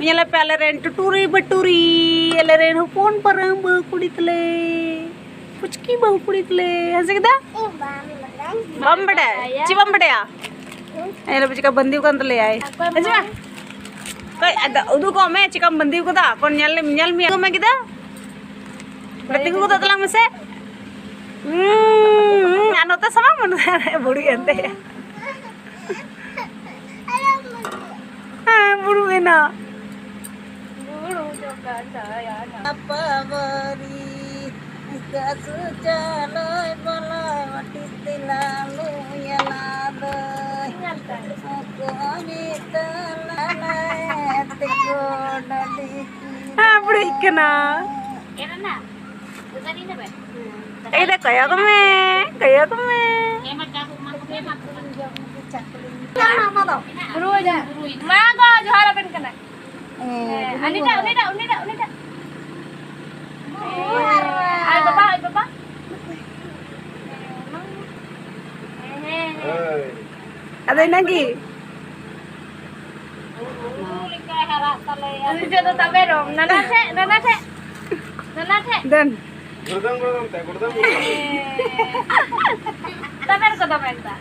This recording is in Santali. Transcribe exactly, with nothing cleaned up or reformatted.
ᱧᱮᱞᱮ ᱯᱮ ᱟᱞᱮ ᱨᱮᱱ ᱴᱩᱴᱩᱨᱤ ᱵᱟᱹᱴᱩᱨᱤ, ᱟᱞᱮ ᱨᱮᱱ ᱦᱚᱯᱚᱱ ᱯᱟᱨᱟᱝ ᱵᱟᱹᱦᱩ ᱠᱩᱲᱤ ᱛᱟᱞᱮ, ᱯᱩᱪᱠᱤ ᱵᱟᱹᱦᱩ ᱠᱩᱲᱤ ᱛᱟᱞᱮ᱾ ᱦᱮᱸ ᱥᱮ ᱠᱮᱫᱟ? ᱵᱟᱢ ᱵᱟᱰᱟᱭᱟ? ᱪᱮᱫ ᱵᱟᱢ ᱵᱟᱰᱟᱭᱟ? ᱧᱮᱞᱮ ᱯᱮ ᱪᱮᱠᱟ ᱵᱟᱸᱫᱤᱣ ᱠᱟᱱ ᱛᱟᱞᱮᱭᱟᱭ᱾ ᱦᱮᱸ ᱥᱮ ᱵᱟᱝ? ᱠᱟᱹᱡ ᱟᱫᱚ ᱩᱫᱩᱜᱚᱜ ᱢᱮ ᱪᱮᱠᱟᱢ ᱵᱟᱸᱫᱤᱣ ᱠᱟᱫᱟ᱾ ᱚᱠᱚᱭ ᱧᱮᱞ ᱢᱮ, ᱧᱮᱞ ᱢᱮᱭᱟ᱾ ᱩᱫᱩᱜ ᱢᱮ ᱠᱮᱫᱟ? ᱛᱤᱸᱜᱩ ᱜᱚᱫᱚᱜ ᱛᱟᱞᱟᱝ ᱢᱮᱥᱮ᱾ ᱦᱩᱸ, ᱟᱨ ᱱᱚᱛᱮ ᱥᱟᱢᱟᱝ ᱢᱮ᱾ ᱵᱩᱲᱦᱤ ᱮᱱᱛᱮ᱾ ᱦᱮᱸ, ᱵᱩᱲᱦᱤ ᱮᱱᱟ᱾ ᱵᱩᱲᱦᱤ ᱡᱚᱠᱷᱟ ᱪᱟᱭᱟ ᱱᱟ᱾ ᱯᱟᱣᱟᱨᱤ, ᱠᱟᱥᱩ ᱪᱟᱞᱚᱭ ᱵᱚᱞᱚᱭ ᱵᱟᱴᱤ ᱛᱮᱞᱟ ᱞᱩᱭᱟ ᱱᱟ ᱫᱚᱭ᱾ ᱠᱚᱢᱤ ᱛᱟᱞᱟ ᱞᱮ ᱛᱮᱠᱚ ᱰᱟᱹᱞᱤ᱾ ᱦᱮᱸ, ᱵᱩᱲᱦᱤᱜ ᱠᱟᱱᱟ᱾ ᱮᱭ ᱫᱟ, ᱠᱚᱭᱚᱜ ᱢᱮ, ᱠᱚᱭᱚᱜ ᱢᱮ᱾ ᱢᱟ ᱜᱚ, ᱡᱚᱦᱟᱨ ᱟᱵᱮᱱ ᱠᱟᱱᱟ᱾ ᱦᱮᱸ, ᱩᱱᱤᱴᱟᱜ, ᱩᱱᱤᱴᱟᱜ, ᱩᱱᱤᱴᱟᱜ, ᱩᱱᱤᱴᱟᱜ᱾ ᱟᱡ ᱵᱟᱵᱟ, ᱟᱡ ᱵᱟᱵᱟ᱾ ᱦᱮᱸ, ᱦᱮᱸ᱾ ᱟᱫᱚ ᱤᱱᱟᱹᱜᱮ᱾ ᱩᱱᱤ ᱴᱷᱮᱡ ᱫᱚ ᱛᱟᱵᱮᱨᱚᱜ, ᱱᱟᱱᱟ ᱴᱷᱮᱡ, ᱱᱟᱱᱟ ᱴᱷᱮᱡ, ᱱᱟᱱᱟ ᱴᱷᱮᱡ᱾ ᱫᱮᱱ᱾ ᱜᱩᱲᱫᱟᱹᱢ, ᱜᱩᱲᱫᱟᱹᱢ ᱛᱮ, ᱜᱩᱲᱫᱟᱹᱢ, ᱜᱩᱲᱫᱟᱹᱢ᱾ ᱛᱟᱵᱮᱨ ᱠᱚ ᱫᱚᱢᱮ ᱮᱠᱴᱟ᱾